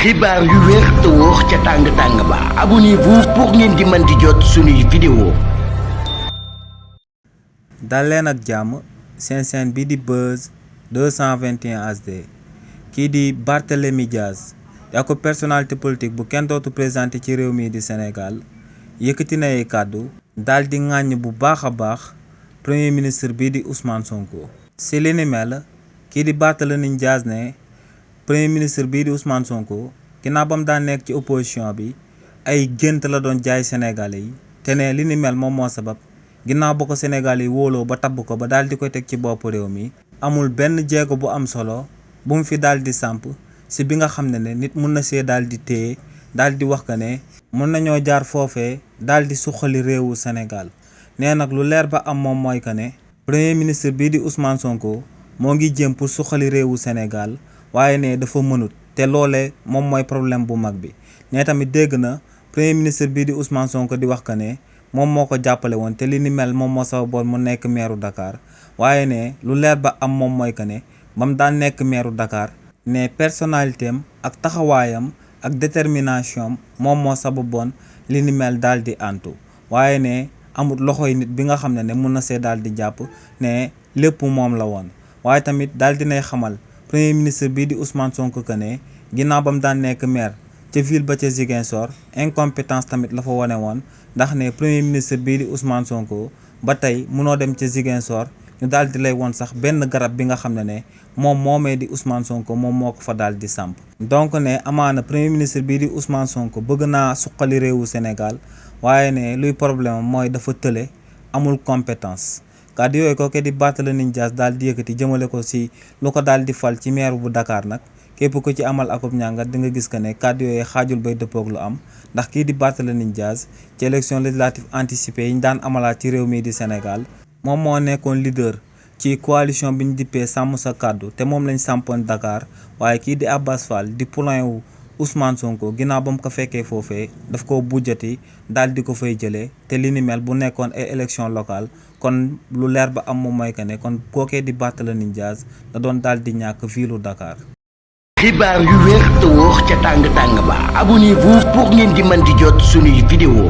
xibaar yu wér te wóor ca tàng-tàng ba abonnez-vous pour ngeen di mën di jot suñuy vidéo. dal leen ak jàmm seen chaîne bi di Buzz 221 HD kii di Barthélémy Dias yaa ko personnalité politique bu kenn dootu présenté ci réew mii di Sénégal yëkkati na ay kàddu daal di ŋàññ bu baax a baax premier ministre bii di Ousmane Sonko. si li ni mel kii di Barthélémy Dias ne premier ministre bii di Ousmane Sonko ginnaaw ba mu daan nekk ci opposition bi ay gént la doon jaay Sénégalais yi te ne li ni mel moom moo sabab ginnaaw ba ko Sénégal yi wóoloo ba tabb ko ba daal di koy teg ci bopp réew mi amul benn jéego bu am solo bu mu fi daal di samp si bi nga xam ne nit mun na see daal di téye daal di wax que ne mun nañoo jaar foofee daal di suqali réewu Sénégal nee nag lu leer ba am moom mooy que ne premier ministre bii di Ousmane Sonko moo ngi jéem pour suqali réewu Sénégal waaye ne dafa mënut te loolee moom mooy problème bu mag bi ne tamit dégg na premier ministre bii di Ousmane Sonko di wax que ne moom moo ko jàppale woon te li ni mel moom moo sababoon mu nekk meeru Dakar waaye ne lu leer ba am moom mooy que ne ba mu daan nekk meeru Dakar ne personnalité am ak taxawaayam ak détermination am moom moo sababoon li ni mel daal di antu waaye ne amul loxoy nit bi nga xam ne mun na see daal di jàpp ne lépp moom la woon waaye tamit daal dinay xamal premier ministre bii di Ousmane Sonko que ne ginnaaw ba mu daan nekk maire ca ville ba ca Ziguinchor incompétence tamit la fa wane woon ndax ne premier ministre bii di Ousmane Sonko ba tey munoo dem ca Ziguinchor ñu daal di lay woon sax benn garab bi nga xam ne moom moomee di Ousmane Sonko moom moo ko fa daal di samp donc ne amaana premier ministre bii di Ousmane Sonko bëgg naa suqali réewu Sénégal waaye ne luy problème mooy dafa tële amul compétence kàddu yooyu kooku di Barthélémy Dias daal di yëkkati jëmale ko si lu ko daal di fal ci maire bu Dakar nag képp ku ci amal akub ñàngat di nga gis que ne kàddu yooyu xaajul bay dëppoog lu am ndax kii di Barthélémy Dias ci élection législative anticipée yi ñu daan amalaat ci réew mii di Sénégal moom moo nekkoon leader ci coalition bi ñu dippee sàmm sa kàddu te moom lañ sampoon Dakar waaye kii di Abass Fall di poulain wu Ousmane Sonko ginnaaw ba mu ko fekkee foofee daf ko bujjati daal di ko fay jëlee te li ni mel bu nekkoon ay élection locale kon lu leer ba am moom mooy que ne kon kookee di Barthélémy Dias da doon daal di ñàkk viilu Dakar. xibaar yu wér te wóor ca tàng-tàng ba abonnez-vous pour ngeen di mën di jot suñuy vidéo.